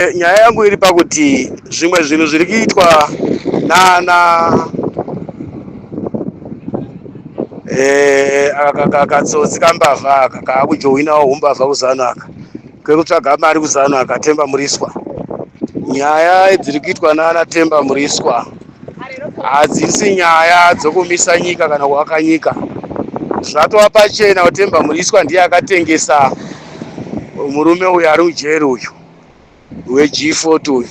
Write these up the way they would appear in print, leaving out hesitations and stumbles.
Nyaya yangu iri pakuti zvimwe zvinhu zviri kuitwa nana aka katsotsi kambavha aka kaakujoinawo humbavha kuZanu aka kekutsvaga mari kuZanu aka, Temba Muriswa. Nyaya dziri kuitwa nana Temba Muriswa hadzisi nyaya dzokumisa nyika kana kuvaka nyika. Zvatova pachena kuti Temba Muriswa ndiye akatengesa murume uyu ari mujeri uyu weG40 uyu.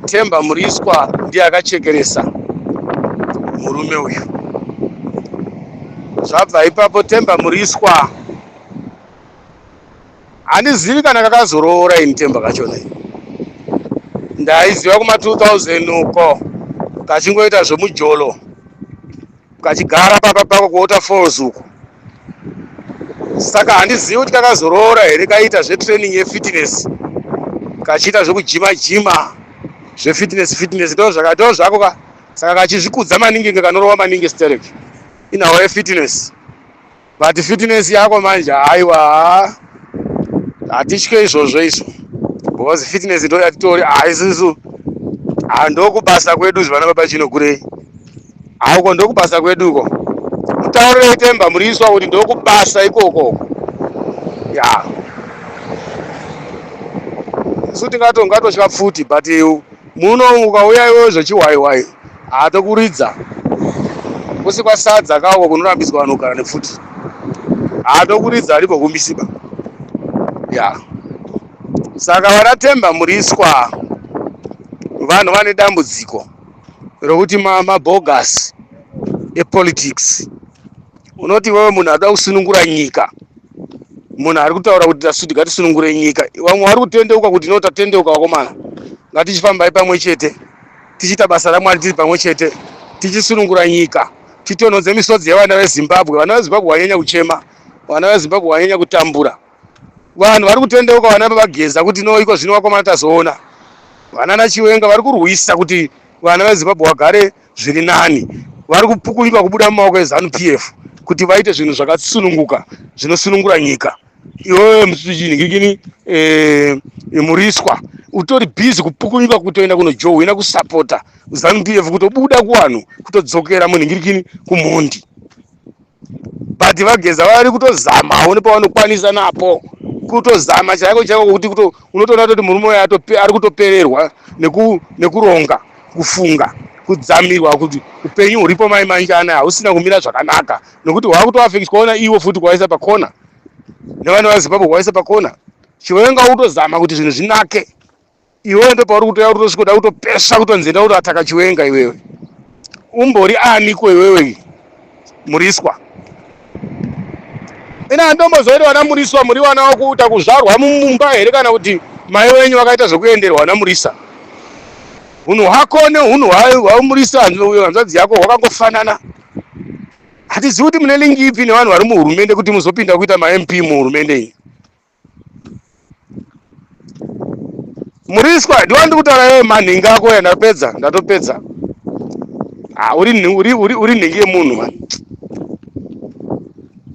Temba Muriswa ndiye akachekeresa murume uyu. Zvabva ipapo Temba Muriswa handizivi kana kakazoroora ini Temba kachona ini. Ndaiziva kuma 2000 uko kachingoita zvemujolo kachigara papa pako kuWaterfalls uko. Saka handizivi kuti kakazoroora here, kaita zvetraining yefitness, kachiita zvekujima jima zvefitness fitness, ndo zvakato zvako ka. Saka kachizvikudza maningi inge kanorova maningi sterek inhau yefitness, but fitness yako manje haiwa, hatitye izvozvo izvo, because fitness ndo yatitori haisisu. Handokubasa kwedu zvana baba Chinokurei, hauko ndokubasa kwedu uko. Mutaurirei Temba Muriswa kuti ndokubasa ikoko ya. Isu tingatotya pfuti, but muno ukauya iwewe zvechihwaiwai haatokuridza kusi kwasadza kauko kunorambidzwa vanhu kugara nepfuti, haatokuridza aripo kumbisiba ya. Saka vana Temba Muriswa vanhu vane dambudziko rokuti mabogus epolitics. Unoti wewe munhu arikuda kusunungura nyika, munhu ari kutaura kuti tasuti ngatisunungure nyika, vamwe vari kutendeuka kuti no, tatendeuka vakomana, ngatichifambai pamwe chete tichiita basa raMwari tiri pamwe chete tichisunungura nyika, titonhodze misodzi yevana veZimbabwe. Vana veZimbabwe vanyanya kuchema, vana veZimbabwe vanyanya kutambura. Vanhu vari kutendeuka, vana vageza kuti no, iko zvino vakomana tazoona vana naChiwenga vari kurwisa kuti vana veZimbabwe vagare zviri nani, vari kupukunyuka kubuda mumaoko eZANU PF kuti vaite zvinhu zvakasununguka zvinosunungura nyika. Iwewe ngikini Muriswa utori busy kupukunyuka kutoenda kunojohwina kusapota ZANU PF, kutobuda kuvanhu, kutodzokera munhingirikini kumhondi. But vageza vari kutozamawo nepavanokwanisa napo, kutozama chaiko chaiko, kuti unotoona kuti murume uyu ari kutopererwa nekuronga, kufunga, kudzamirwa kuti upenyu huripo mai manjana hausina kumira zvakanaka, nokuti hwakutoafekitwaona iwo futi kuvaisa pakona nevana vaZimbabwe, kuvaisa pakona. Chiwenga utozama kuti zvinhu zvinake, iwewe ndo pauri kutoya kutosvikoda kutopesva kutonzi enda kutoataka Chiwenga. Iwewe umbori aniko iwewe Muriswa? Ina handombozoiti vana Muriswa muri vana wakuita kuzvarwa mumumba here, kana kuti mai wenyu vakaita zvekuenderwa vana Murisa? Hunhu hwako nehunhu hwaMurisa hanzvadzi yako hwakangofanana. Hatizivi kuti mune lingi ipi nevanhu vari muhurumende kuti muzopinda kuita maMP muhurumende iyi. Muriswa, ndiwa ndiri kutaura iwewe manhingi ako ya. Ndapedza, ndatopedza. Ah, uri uri uri uri nhingi yemunhu mani.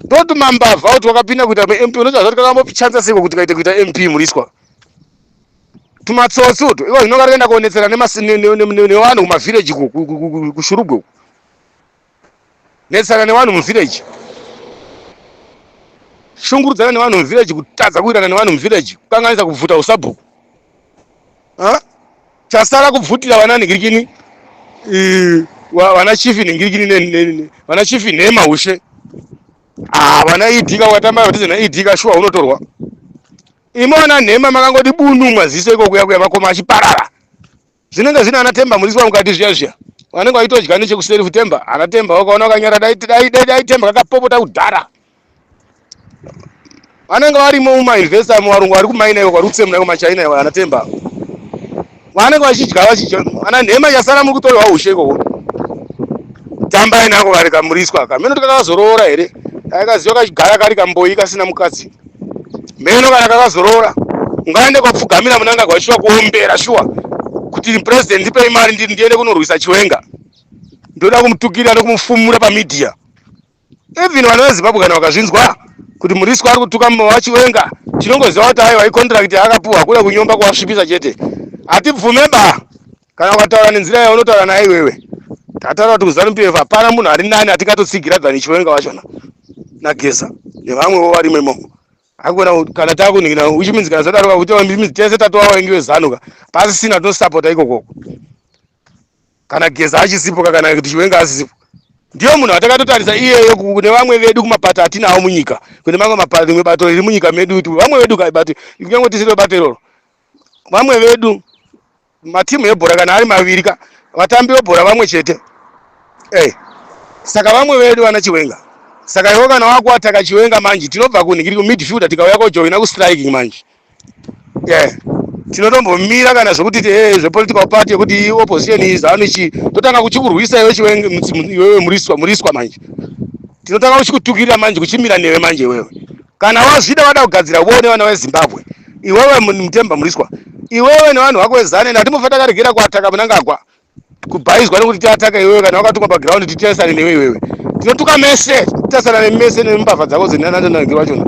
Toti mambavha kuti wakapinda kuita MP, unoziva zvati kakambochanza seiko kuti kaite kuita MP Muriswa? Tumatsotsi uto ivo zvino karikuenda kuonetsera nevanhu kumavhireji kuShurugwe uku, netsana nevanhu muvillage, shungurudzana nevanhu muvillage, kutadza kuwirana nevanhu muvillage, kukanganisa kubvuta usabhuku. Chasara kubvutira vana nhingirikini, vana chifi nhingirikini, vana chifi nhema ushe. Ah, vana idhika wakatamba vatize naidhika shuwa unotorwa. Imi vana nhema makangoti bunu maziso iko kuya kuya makoma achiparara. Zvinenge zvine ana Temba Muriswa mukati zviya zviya, vanenge vaitodya nechekuseri futemba. Ana Temba wakaona wakanyara, dai dai dai dai Temba kakapopota kudhara. Vanenge varimo mumainvesta, muvarungu vari kumaina iko, vari kutsemura kumachina iwo. Ana Temba vanenge vachidya vachidya. Ana nhema chasara muri kutorerwa ushe ikoko. Tambai nako kari kaMuriswa kameno tikakazoroora here? Kaikaziva kachigara kari kamboi kasina mukadzi meno. Kana kakazoroora ungaende kwapfugamira Munangagwa shuwa, kuombera shuwa kuti president ndipei mari ndiende kunorwisa Chiwenga, ndoda kumutukirira nekumufumura pamedia. Even vana veZimbabwe kana vakazvinzwa kuti Mliswa ari kutuka vaChiwenga, tinongoziva kuti aiwa, icontract yaakapuwa kuda kunyomba kuvasvipisa chete. Hatibvume ba. Kana ukataura nenzira yaunotaura naye iwewe, tataura kuti kuZANU PF hapana munhu ari nani atingatotsigira than Chiwenga wachona naGeza nevamwewo varimo imomo. Hakuna kana takunhikina, which means kana zvadaro kuti means tese tatova vavengi veZANU ka, pasisina tinosapota ikokoko. Kana Geza achisipo ka, kana kuti Chiwenga asisipo, ndiyo munhu atakatotarisa iyeyo kune vamwe vedu kumapato atinawo munyika, kune mamwe mapato, rimwe bato riri munyika medu, kuti vamwe vedu kabato, kunyange tisiri bato iroro, vamwe vedu matimu ebhora kana ari maviri ka, vatambi vebhora vamwe chete. Saka vamwe vedu vana Chiwenga. Saka iwe kana wakuataka Chiwenga manje, tinobva kunhingiri kumidfielder tikauya kojoina kustriking manje. Yeah, tinotombomira kana zvokuti zvepolitical party yekuti opposition iZANU ichi, totanga kuchikurwisa iwe Chiwenga, iwewe Mliswa. Mliswa manje tinotanga kuchikutukirira manje, kuchimira newe manje. Iwewe kana wazvida, wada kugadzira uone vana veZimbabwe, iwewe Mutemba Mliswa, iwewe nevanhu vako veZANU, ende hatimbofa takaregera kuataka Mnangagwa kubhaizwa nekuti tiataka iwewe. Kana wakatukwa paground, titarisane newe iwewe. Tinotuka mese, titarisana nemese nembavha dzako dzenananangiro wachona.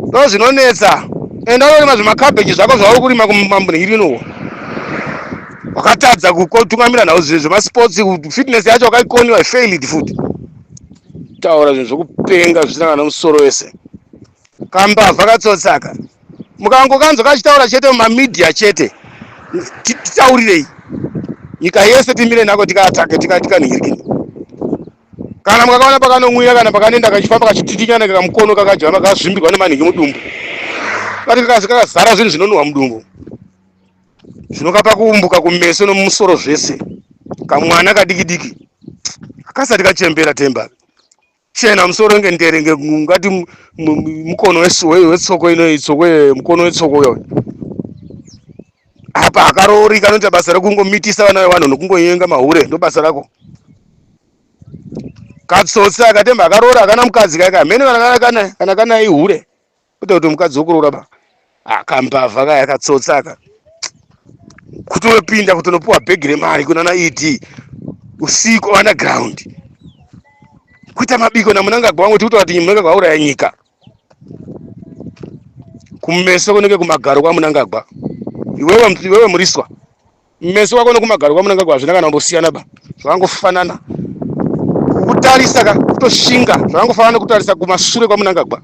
Ndo zvinonetsa. Enda unorima zvimakabheji zvako zvauri kurima kumambunhirino. Wakatadza kutungamira nhau zvemasports, fitness yacho wakaikoniwa, failed futi. Taura zvinhu zvokupenga zvisina kana musoro wese. Kambavha katsotsaka, mukangokanzwa kachitaura chete mumamedia chete, titaurirei nyika yese timire nako, tikaatake, tikanhingirikini. Kana mukakaona pakanomwira, kana pakanoenda kachifamba kachititinyana, kamukono kakajama, kakazvimbirwa nemanhingi mudumbu, kati kakazara zvinhu zvinonhuhwa mudumbu, zvinokapa kuumbuka kumeso nomumusoro zvese. Kamwana kadiki diki akasati kachembera, Temba chena musoro ngendere, ngati mukono wetsoko ino, tsoko, mukono wetsoko uyo. Apa akaroori, kanoita basa rekungomitisa vana vevanhu nokungonyenga mahure, ndo basa rako. Katsotsi akatemba, akaroora, akana mukadzi kaika mhene, kana ihure, kwete kuti mukadzi wokuroora ba. Akambavha kaya, katsotsi aka, kutopinda kutonopiwa bhegi remari kunana ED usiku underground, kuita mabiko naMnangagwa. Vamwe tikuti vati Mnangagwa auraya nyika. Kumeso kunenge kumagaro kwaMnangagwa. Iwewe, iwewe Mliswa, meso kwako nokumagaro kwaMnangagwa hazvina kana kumbosiyana ba, zvakangofanana. Kukutarisa ka, kutoshinga, zvakangofanana nekutarisa kumashure kwaMnangagwa.